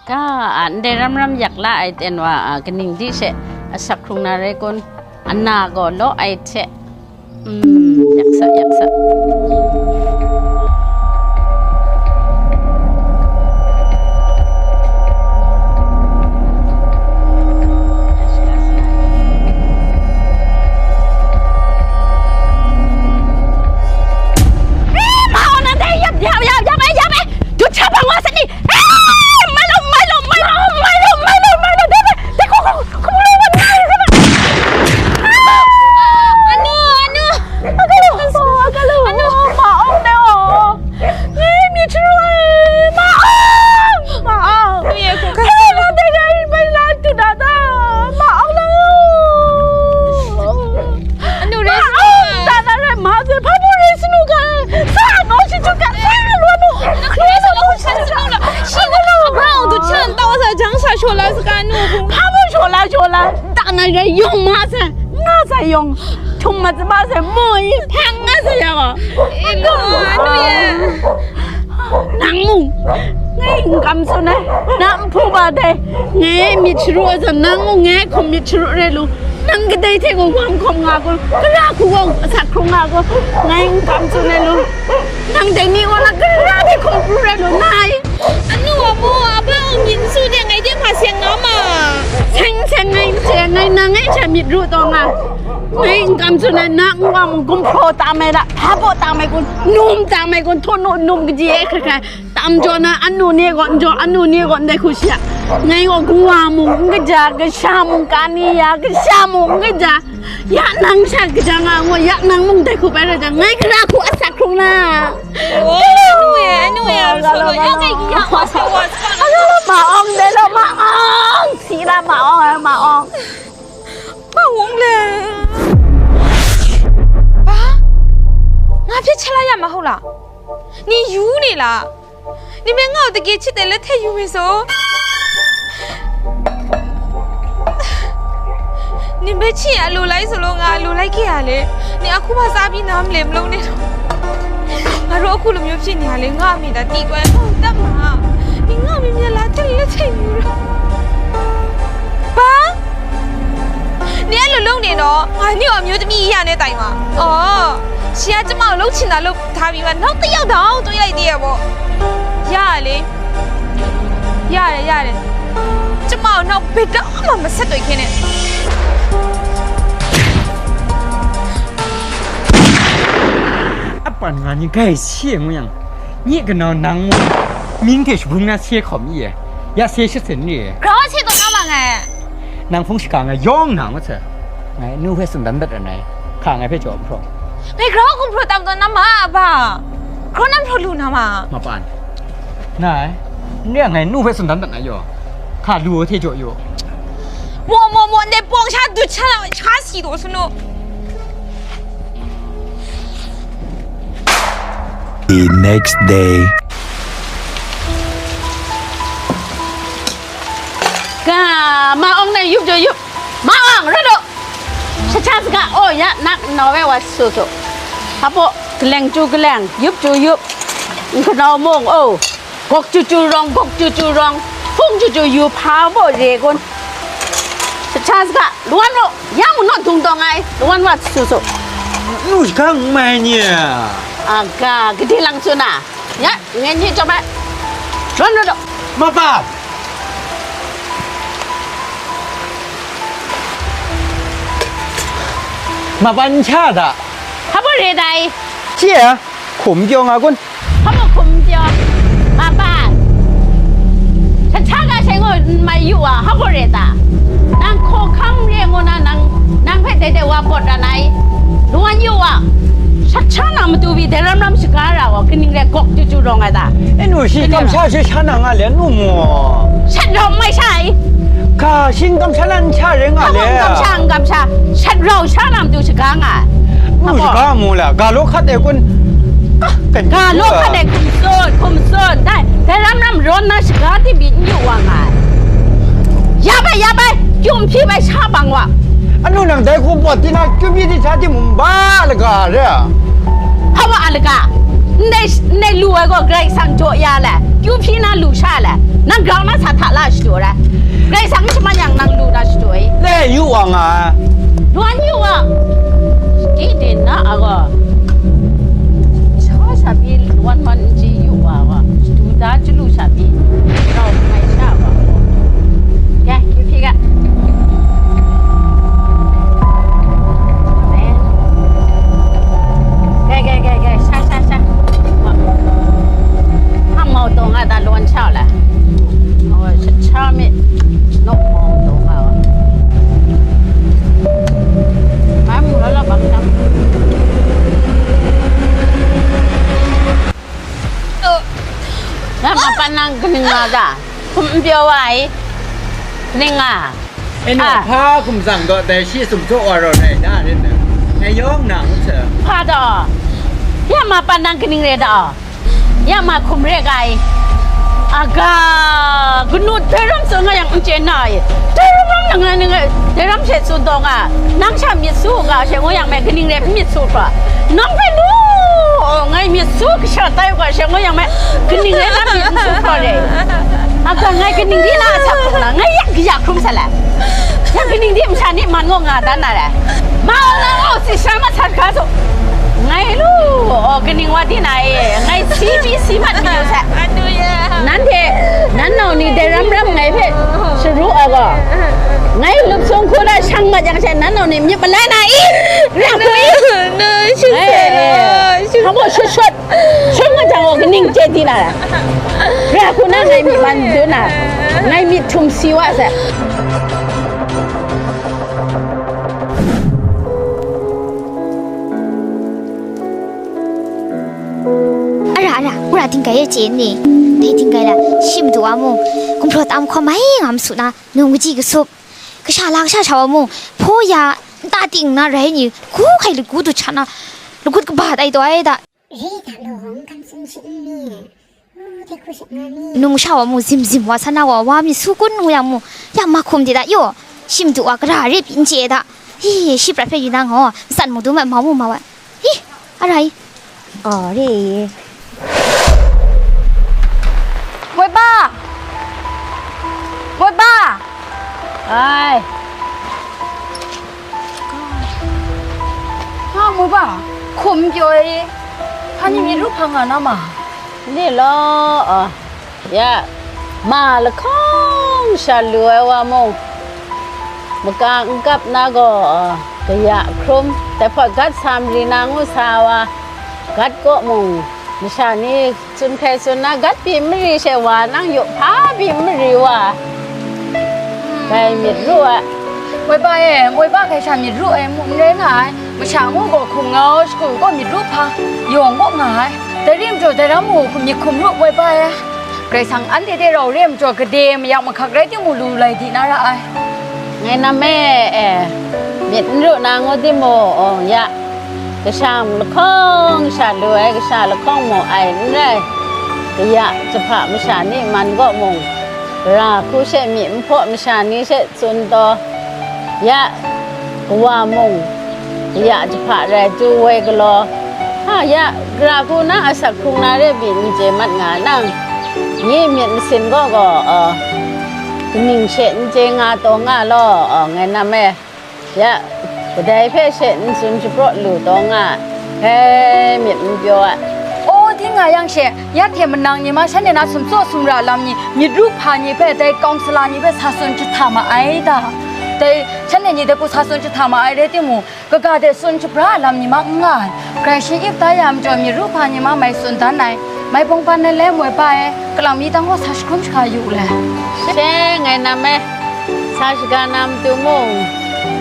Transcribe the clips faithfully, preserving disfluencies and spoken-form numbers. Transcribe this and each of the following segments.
Ga, a, ndai ram ram yak la ai ten wa, a, kaning di she asak hkrung na rai kun, ana gaw law ai hte, mm, yak sa, yak sa. Eh, ma, oh, nan dai, yap, yap, yap, yap, eh, yap, eh. Ducha bang wa sani. Eh, mai lo, mai lo, mai lo, mai lo, mai lo, mai lo, dai, dai, dai, ko, ko, ko, ko, mai lo, mai lo. Anu, anu. Agalu, agalu. Anu. Ma ong de o. Eh, mi chru, eh, ma ong, ma ong. Anu ye ko. Eh, la de dai, bai la tu da da. Ma ong lo. Anu re. Ma ong, da da re, ma se, pa bu re sinu ka. Sa no shi chu ka, sa lo nu. Anu re sa lo, sa lo. Shi lo. Ba ong du chan tau sa jang sa shola sa ka nu. Pa bu shola shola. Da na re yong ma se. Nga sa yong. Thum ma zama se mo yi. Phang nga sa ya ko. Anu ye. Nang mung, ngai n kam tsun ai, na nhpu ba dai, ngai myit sharu ai zawn, nang mung ngai hkum myit sharu rai lu, nang kadai hte gaw wa n hkawm nga kun, kara hku gaw asak hkrung nga kun, ngai n kam tsun ai lu, nang dai ni gaw na kara hte hkum pru rai lu, nai. Anu a mu, a ba a myit n su de, ngai de hpa seng nga ma. Seng seng ngai n chye, ngai nang ngai hte myit ru taw nga, ngai n kam tsun ai, na n wa mung gumhpraw tam ai la, hpa baw tam ai kun, num tam ai kun, htaw naw num kaji e hkrai hkrai, tam jaw na, anu ni gaw n jaw, anu ni gaw ndai hku shi a. Ngai gaw kawa mung n kaja, kasha mung kani ya, kasha mung n kaja. Ya nang sha kaja nga ngu, ya nang mung dai hku bai rai jang, ngai kara hku asak hkrung na. Oh, anu e, anu e, anu solo, ya kai ki ya wa sa wa sa. Ma ong de lo, ma ong, si la ma ong, ma ong. Ma ong le. Ba? Nga hpe chala ya ma hau la? Ni yu ni la? Ni me nga u dage chit ai la hte yu mi so. Ni me chi a lu lai so lo, nga a lu lai ke a le. Ni a hku ma tsa pyi na mle malung ni. Nga ru a hku lu myu hpyi ni a le, nga mi da ti koi a kau dap ma. Ni nga mi mya la hte la hte yu ra. Ba? Ni a lu lung ni no, nga ni a myu tami ya ne tai ma. Oh, shi a chama u lung chin na lu. Hta mi wa, nau tayau dau taw yai di ya bo. Ya le. Ya le, ya le. Chama nau beta ma masat toi khe ne. Apan nga ni gai se ngu yang, nye kanau nang mu, ming hte shabung na se hkawm i e. Ya se shatsin ni e. Grau se taw na ma ngai. Nang hpung shaga ngai yawng na ngut sai. Ngai nu hpe tsun dan dat ra nai. Hka ngai hpe jaw hpraw. Ngai grau hkum hpraw tam taw na ma a ba? Grau na hpraw lu na ma? Mapan. Nai, n re ai, ngai nu hpe tsun dan dat na yaw. Hka lu ai hte jaw yaw. Maw, maw, maw, ndai pawng sha dut sha na, sha si taw sunu. The next day. Ga, ma ong nai yup jaw yup. Ma ong, rat u. Sha sha saga, oh, ya, nak nau e wa su su. Hpa baw, kaleng chyu kaleng, yup chyu yup. Nkanau mung, oh. Gawk chyu chyu rawng, gawk chyu chyu rawng. Hpung chyu chyu yu, hpa baw re kun. Sha sha saga, lwan u. Ya mung naw dung taw ngai, lwan wa su su. Nu shaga n mai ni. Aga, gade lang su na. Ya, ngai ni chyawm ai. Lwan rawt u. Mapan. Mapan n sha da. Hpa baw re dai. Hti e, hkum pyaw nga kun. Hpa baw hkum pyaw. Mapan. Sha sha ga shai ngaw n mai yu wa, hpa baw re ta. Nang hkaw hkam re ngu na nang, nang hpe dai dai wa pawt ra nai. Lwan yu wa. Sha sha na matu pyi dai ram ram shaga ra wa, kaning rai gawk chyu chyu rawng ai ta? E nu, shi kamsha she sha na nga le nu mu. Shat rau mai sha ai. Ga, shi n kamsha na n sha rai nga le. N kamsha, n kamsha. Shat rau sha na matu shaga nga ai. Nu shaga mu la, ga law hkat e kun. Ga law hkat e hkum tsun, hkum tsun. Dai, dai ram ram rawn na shaga di byin n yu wa nga ai. Ya bai, ya bai, kyu n hpyi bai sha bang wa. Anu nang dai hku pawt di na, kyu byi di hta di mung ba laga re. Hpa wa a laga? Ndai, ndai lu ai gaw Karai Kasang jaw ya le, kyu hpyi na lu sha le, nang grau na sa hta la Nga. Luan yu wa. Di din na a gaw. Cha sha pyi luan man n chye yu wa wa. Shadu da chyalu sha pyi. Rau mai sha wa. Ga, kyu pyi ga. Amen. Ga, ga, ga, ga. Sha, sha, sha. Hpang mau taw nga da luan sha la. Oh, sha, sha mi. Nok mau taw nga wa. Mai mu la la bang tam. Nga ma pan nang kaning nga da? Hkum n pyaw wa ai. Kaning nga? E no, ah, hpa hkum tsang gaw dai shi sumjaw wa raw rai da rin na. Ngai yawng na ngut sa. Hpa da? Ya ma pan nang kaning re da? Ya ma hkum re ga ai. Aga, kanu dai ram tsun nga yang n chye na ai. Dai ram ram nang ngai, ngai, dai ram she tsun taw nga. Nang sha myit su u ga she ngu yang me, kaning re myit su hkra. Nang hpe lu, oh, ngai myit su kasha tai u ga she ngu yang me, kaning re nang myit n su hkra re. Aga ngai kaning di na a sa hkrum na, ngai yak kaya hkrum sa la. Yang kaning di masha ni man ngaw nga dan na re. Ma o na o si sha ma sat ga su. Ngai lu, o kaning wa di na e, ngai si pyi si mat mayu sa. Anu ya. Nanhte, nan nau ni dai ram ram ngai hpe sharu ai gaw, ngai lup sung hku na shang mat yang she, nan nau ni myit malai na i, ra hku i. Na, shut Ngai, up, shut up. Hpa gaw shut shut, shut mat jang gaw kaning chye di na ra. Ra hku na ngai myit man dun na, ngai myit htum si wa sa. Ara, ara, wora tinggai e chye n ni? Dai tinggai la, shi madu wa mung, gumhpraw tam hkawm mai nga ma su na, nung kaji kasup, kasha la kasha sha wa mung, hpaw ya, nta ting na rai ni, hku hkai lagu du hta na, lagut kaba tai taw ai da. Re da law, n kam tsun shi n ni? Numsha wa mu zim zim wa sa na wa, wa mi su kun ngu yang mu, ya ma hkum de da yaw, shi madu wa gara re pyi n chye da. Hi, shi prat hpe yu na ngaw, matsan mung du ma, mau mu mau ai. Hi, arai. Oh, re. Moi ba! Moi ba! Ai. Nga moi ba, hkum pyaw e, hpa ni myit ru hpa nga na ma? Ni law, a, ya, ma lahkawng sha lu ai wa mung, maka n kap na gaw, a, kaya hkrum, dai hpawt gat sa mari na ngu sa wa, gat kaw mung, masha ni Tsun hkai tsun na gat pyi n mari she wa, nang yaw hpa pyi n mari wa. Dai myit ru ai. Moi ba e, moi ba hkai sha myit ru ai mu n rai nga ai. Masha ngu gaw hkum ngau shakut gaw myit ru hpa, yawng gaw nga ai. Dai rim jaw dai ram mu myit hkum ru moi ba e. Karai Kasang anhte hte rau re ai majaw gade mayak mahkak rai timung lu lai di na ra ai. Ngai nam e, e, myit n ru na ngu timung, ya, kasha lahkawng sha lu ai, kasha lahkawng mung ai n rai, kaya jahpa masha ni man gaw mung, gara hku she myi nhpaw masha ni she tsun taw, ya, kawa mung, kaya jahpa rai chyu woi galaw, ha, ya, gara hku na asak hkrung na re pyi n chye mat nga nang, nye myit masin gaw gaw, uh, kaning she n chye nga taw nga law, uh, ngai nam e. Ya, kadai hpe she n tsun shapraw lu taw nga, hkai myit n pyaw ai. O, di nga yang she, ya hte manang ni ma, shanhte na sumtsaw sumra lam ni, myit ru hpa ni hpe, dai kawngsala ni hpe sa tsun jahta ma ai ta? Dai shanhte ni dai hku sa tsun jahta ma ai rai timung, kaga de tsun jahpra ai lam ni ma n nga ai. Grai shin-ip da ya majaw, myit ru hpa ni ma mai tsun dan ai. Mai bawng ban ai le moi ba e, kalang mi tang gaw sa jahkrum jahka yu le. She ngai nam e, sa shaga na matu mung,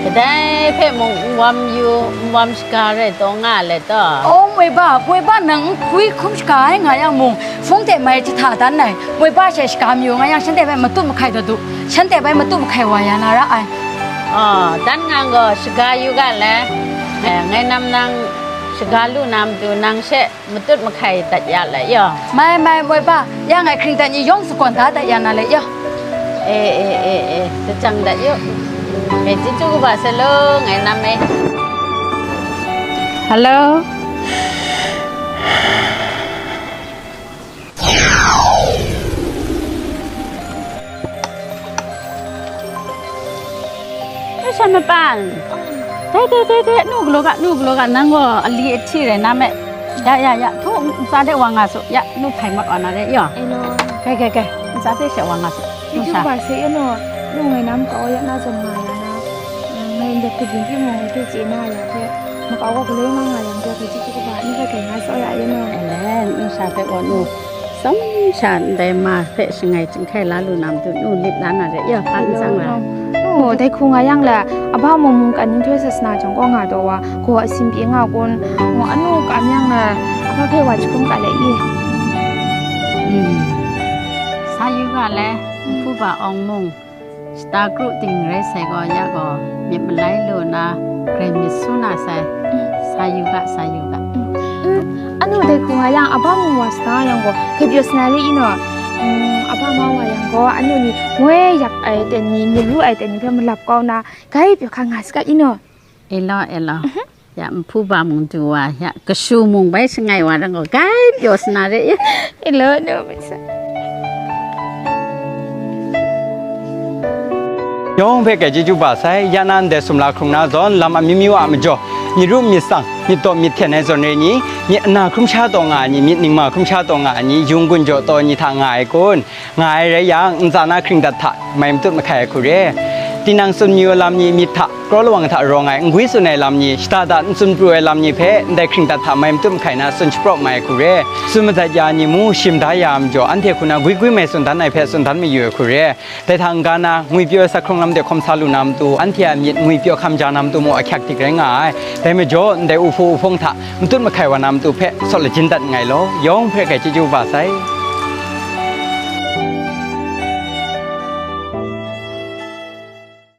kadai hpe mung n wam yu, n wam shaga rai taw nga let taw. O, moi ba, moi ba nang n hkui hkrum shaga ai nga yang mung, hpung de mai jahta dan ai, moi ba she shaga mayu nga yang, shanhte hpe matut mahkai taw du, shanhte bai matut mahkai wa ya na ra ai. Oh, dan ngang gaw shaga yu ga le, eh, ngai nam nang shaga lu na matu nang she matut mahkai dat ya lai yaw. Mai, mai, moi ba, ya ngai hkring dat ni yawng sakwan da dat ya na le yaw. E, e, e, e, dachyang dat yu. E, chyeju kaba sa law, ngai nam e. Hello? Mapan. Dai, dai, dai, dai, nu galaw ga, nu galaw ga, nang gaw ali ahti rai na me. Ya, ya, ya, htu ntsa de wa nga su, ya, nu hpai mat wa na re, yaw. Eno. Kai, kai, kai, ntsa de she wa nga su. Nu Chyeju sha. Kaba se, eno, nu ngai na makau ya na zawn nga ya na. Mm, ngai ndai hku byin timung ngai hte chye na ya hte, makau gaw galoi nga nga yang, dai hpe chyeju kaba, nu hpe kai nga tsawra ya, eno. Ele, nu sha hpe gaw nu. Tsawm sha ndai ma hpe shangai chyinghkai la lu na matu nu lit la na re, ya, hpa n tsang la. Oh, dai hku nga yang le, aba mung mungkan nhtoi sasana jang kaw nga taw wa, gaw asin pyi nga kun, ngu anu kam yang na, aba hpe wa jahkrum ga le i. Hmm. Sa yu ga le, hpu ba awng mung, shata kru ting rai sai gaw, ya gaw, myit malai lu na, grai myit su na sai, sa yu ga, sa yu ga. Mm, anu dai hku nga yang, aba mung wa sata yang gaw, grai pyaw sa na le i naw? Mm, aba ma wa yang gaw, anu ni ngoi yak ai ten ni, myit ru ai ten ni hpe malap kau na, grai pyaw hkang nga saga i naw? Elo, elo. Mhm. Ya, nhpu ba mung du wa, ya, kashu mung bai shangai wa rang gaw, grai pyaw sa na re, ya. Elo, anu myit sa. Yawng hpe grai chyeju ba sai, ya na ndai sumla hkrung na zawn, lam amyu myu a majaw, myit ru myit tsang, myit taw myit hten ai zawn re ni, myit ana hkrum sha taw nga ai ni, myit ningma hkrum sha taw nga ai ni, yung gun jaw taw ni hta nga ai kun? Nga ai rai yang, ntsa na hkring dat hta mai matut mahkai ai hku re. Tinang tsun mayu ai lam ni myit hta, kraw lawang hta rawng ai, n gwi tsun ai lam ni, shada da n tsun pru ai lam ni hpe, ndai hkring dat hta mai matut mahkai na tsun shapraw mai ai hku re. Tsun madat ya ai ni mu, shim da ya ai majaw, anhte hku na gwi gwi mai tsun dan ai hpe tsun dan mayu ai hku re. Dai hta n-ga na, ngwipyaw ai sa hkrung lam de hkawm sa lu na matu, anhte a myit ngwipyaw hkam ja na matu mung ahkyak dik rai nga ai. Dai majaw, ndai uhpu uhpung hta matut mahkai wa na matu hpe sawt lajin dat nngai law, yawng hpe grai chyeju ba sai.